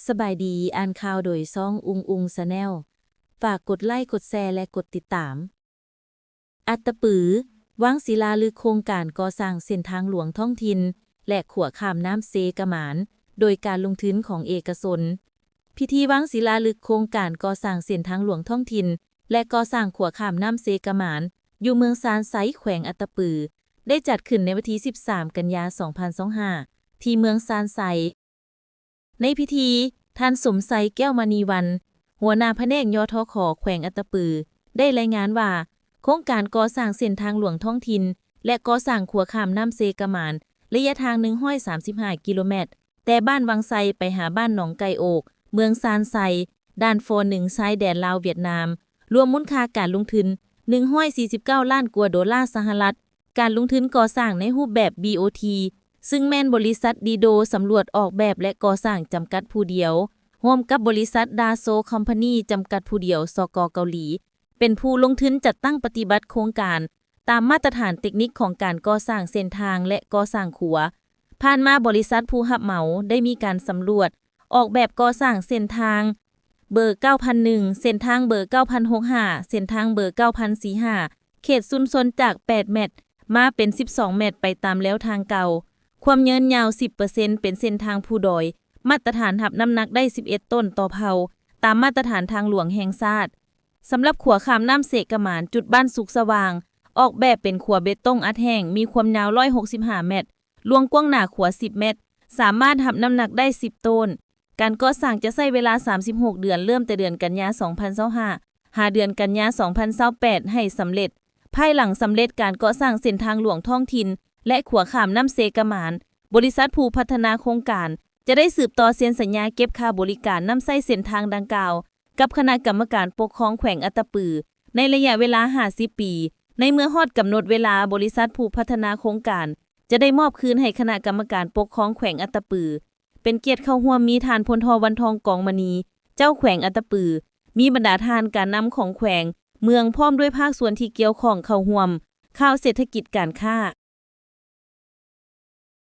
ສະບາຍດີ, ອ່ານຂ່າວໂດຍຊ່ອງອຸງອຸງ Channel. ຝາກກົດໄລ, ກົດແຊ ແລະ ກົດຕິດຕາມ. ອັດຕະປື ວາງສີລາລຶກໂຄງການກໍ່ສ້າງເສັ້ນທາງຫຼວງທ້ອງຖິ່ນ ແລະ ຂົວຂ້າມນ້ຳເຊກະໝານ ໂດຍການລົງທຶນຂອງເອກະຊົນ. ພິທີວາງສີລາລຶກໂຄງການກໍ່ສ້າງເສັ້ນທາງຫຼວງທ້ອງຖິ່ນ ແລະ ກໍ່ສ້າງຂົວຂ້າມນ້ຳເຊກະໝານ ຢູ່ເມືອງຊານໄຊ ແຂວງອັດຕະປື ໄດ້ຈັດຂຶ້ນໃນວັນທີສິບສາມ ກັນຍາ ສອງພັນຊາວຫ້າ ທີ່ເມືອງຊານໄຊ. ໃນພິທີ, ທ່ານ ສົມໄຊ ແກ້ວມະນີວັນ ຫົວໜ້າພະແນກ ຍທຂ ແຂວງອັດຕະປື ໄດ້ລາຍງານວ່າ ໂຄງການກໍ່ສ້າງເສັ້ນທາງຫຼວງທ້ອງຖິ່ນ ແລະ ກໍ່ສ້າງຂົວຂ້າມນ້ຳເຊກະໝານ ໄລຍະທາງໜຶ່ງຮ້ອຍສາມສິບຫ້າກິໂລແມັດ ແຕ່ບ້ານວັງໄຊໄປຫາບ້ານໜອງໄກ່ໂອກ ເມືອງຊານໄຊ ດ່ານ ຟ ໜຶ່ງ ຊາຍແດນລາວຫວຽດນາມ ລວມມູນຄ່າການລົງທຶນໜຶ່ງຮ້ອຍສີ່ສິບເກົ້າລ້ານກວ່າໂດລາສະຫະລັດ. ການລົງທຶນກໍ່ສ້າງໃນຮູບແບບ ບີໂອທີ ຊຶ່ງແມ່ນບໍລິສັດດີໂດສຳຫຼວດອອກແບບ ແລະ ກໍ່ສ້າງຈຳກັດຜູ້ດຽວ ຮ່ວມກັບບໍລິສັດ Daso Company ຈຳກັດຜູ້ດຽວ ສກ ເກົາຫຼີ ເປັນຜູ້ລົງທຶນຈັດຕັ້ງປະຕິບັດໂຄງການ ຕາມມາດຕະຖານເຕັກນິກຂອງການກໍ່ສ້າງເສັ້ນທາງ ແລະ ກໍ່ສ້າງຂົວ. ຜ່ານມາບໍລິສັດຜູ້ຮັບເໝົາໄດ້ມີການສຳຫຼວດ ອອກແບບກໍ່ສ້າງເສັ້ນທາງເບີເກົ້າພັນໜຶ່ງ, ເສັ້ນທາງເບີເກົ້າພັນຫົກຮ້ອຍຫ້າ, ເສັ້ນທາງເບີເກົ້າພັນສີ່ຮ້ອຍຫ້າ ເຂດຊຸມຊົນຈາກແປດແມັດ ມາເປັນສິບສອງແມັດ ໄປຕາມແລວທາງເກົ່າ. ຄວາມເນີນຍາວສິບເປີເຊັນ ເປັນເສັ້ນທາງພູດອຍ ມາດຕະຖານຮັບນ້ຳໜັກໄດ້ສິບເອັດໂຕນຕໍ່ເພົາ ຕາມມາດຕະຖານທາງຫຼວງແຫ່ງຊາດ. ສຳລັບຂົວຂ້າມນ້ຳເຊກະໝານ ຈຸດບ້ານສຸກສະຫວ່າງ ອອກແບບເປັນຂົວເບຕົງອັດແຫ້ງ ມີຄວາມຍາວຮ້ອຍຫົກສິບຫ້າແມັດ, ລວງກວ້າງໜ້າຂົວສິບແມັດ, ສາມາດຮັບນ້ຳໜັກໄດ້ສິບໂຕນ. ການກໍ່ສ້າງຈະໃຊ້ເວລາສາມສິບຫົກເດືອນ, ເລີ່ມແຕ່ເດືອນກັນຍາ ສອງພັນຊາວຫ້າ ຫາເດືອນກັນຍາ ສອງພັນຊາວແປດ ໃຫ້ສຳເລັດ. ພາຍຫຼັງສຳເລັດການກໍ່ສ້າງເສັ້ນທາງຫຼວງທ້ອງຖິ່ນ ແລະ ຂົວຂ້າມນ້ຳເຊກະໝານ, ບໍລິສັດຜູ້ພັດທະນາໂຄງການ ຈະໄດ້ສືບຕໍ່ເຊັນສັນຍາເກັບຄ່າບໍລິການນຳໃຊ້ເສັ້ນທາງດັ່ງກ່າວ ກັບຄະນະກຳມະການປົກຄອງແຂວງອັດຕະປື ໃນໄລຍະເວລາຫ້າສິບປີ. ໃນເມື່ອຮອດກຳນົດເວລາ, ບໍລິສັດຜູ້ພັດທະນາໂຄງການ ຈະໄດ້ມອບຄືນໃຫ້ຄະນະກຳມະການປົກຄອງແຂວງອັດຕະປື. ເປັນກຽດເຂົ້າຮ່ວມມີທ່ານ ພົນໂທ ວັນທອງ ກອງມະນີ ເຈົ້າແຂວງອັດຕະປື, ມີບັນດາທ່ານການນຳຂອງແຂວງ, ເມືອງ ພ້ອມດ້ວຍພາກສ່ວນທີ່ກ່ຽວຂ້ອງເຂົ້າຮ່ວມ. ຂ່າວເສດຖະກິດການຄ້າ.